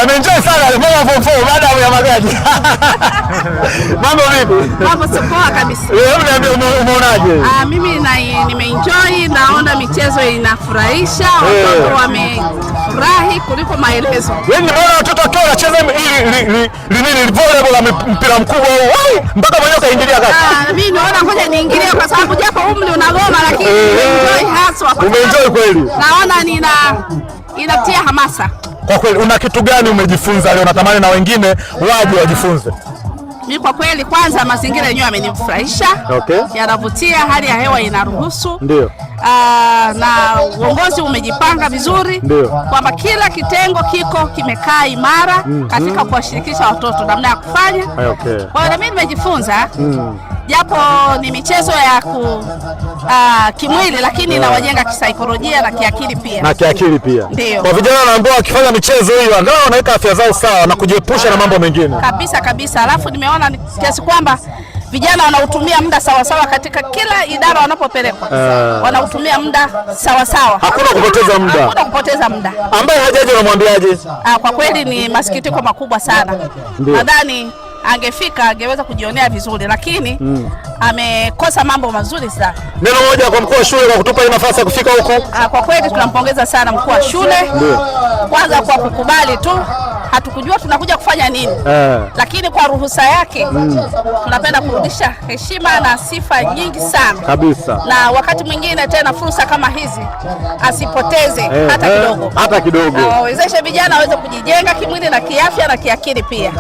Ameenjoy sana mama form 4 baada ya magaji. Mambo vipi? Mambo si poa kabisa. Hebu niambie umeonaje? Ah, mimi nimeenjoy, naona michezo inafurahisha, watoto wamefurahi kuliko maelezo. Yaani nimeona watoto wakiwa wanacheza hili nini volleyball la mpira mkubwa huu. Mpaka mwenyewe kaingilia kati. Ah, mimi naona ngoja niingilie kwa sababu japo umri unagoma, lakini nimeenjoy haswa. Umeenjoy kweli? Naona inatia hamasa. Kwa kweli una kitu gani umejifunza leo natamani na wengine waje wajifunze? Mimi kwa kweli, kwanza mazingira yenyewe yamenifurahisha. Yanavutia, hali ya hewa inaruhusu. Na uongozi umejipanga vizuri kwamba kila kitengo kiko kimekaa imara katika kuwashirikisha watoto namna ya kufanya. Kwa hiyo na mimi nimejifunza japo ni michezo ya kimwili, lakini inawajenga kisaikolojia na kiakili pia. Na kiakili pia. Ndio. Kwa vijana ambao wakifanya michezo hiyo angalau wanaweka afya zao sawa na kujiepusha na mambo mengine. Kabisa kabisa. Alafu nimeona kiasi kwamba vijana wanautumia muda sawasawa katika kila idara wanapopelekwa. Wanautumia muda sawasawa. Hakuna kupoteza muda. Hakuna kupoteza muda. Ambaye hajaje unamwambiaje? Kwa kweli ni masikitiko makubwa sana. Nadhani angefika angeweza kujionea vizuri, lakini amekosa mambo mazuri sana. Neno moja kwa mkuu wa shule kwa kutupa hii nafasi ya kufika huku. Kwa kweli tunampongeza sana mkuu wa shule. Kwanza kwa kukubali tu, hatukujua tunakuja kufanya nini. Lakini kwa ruhusa yake tunapenda kurudisha heshima na sifa nyingi sana Kabisa. Na wakati mwingine tena fursa kama hizi asipoteze hata kidogo. Hata kidogo. Awawezeshe vijana waweze kujijenga kimwili na kiafya na kiakili pia.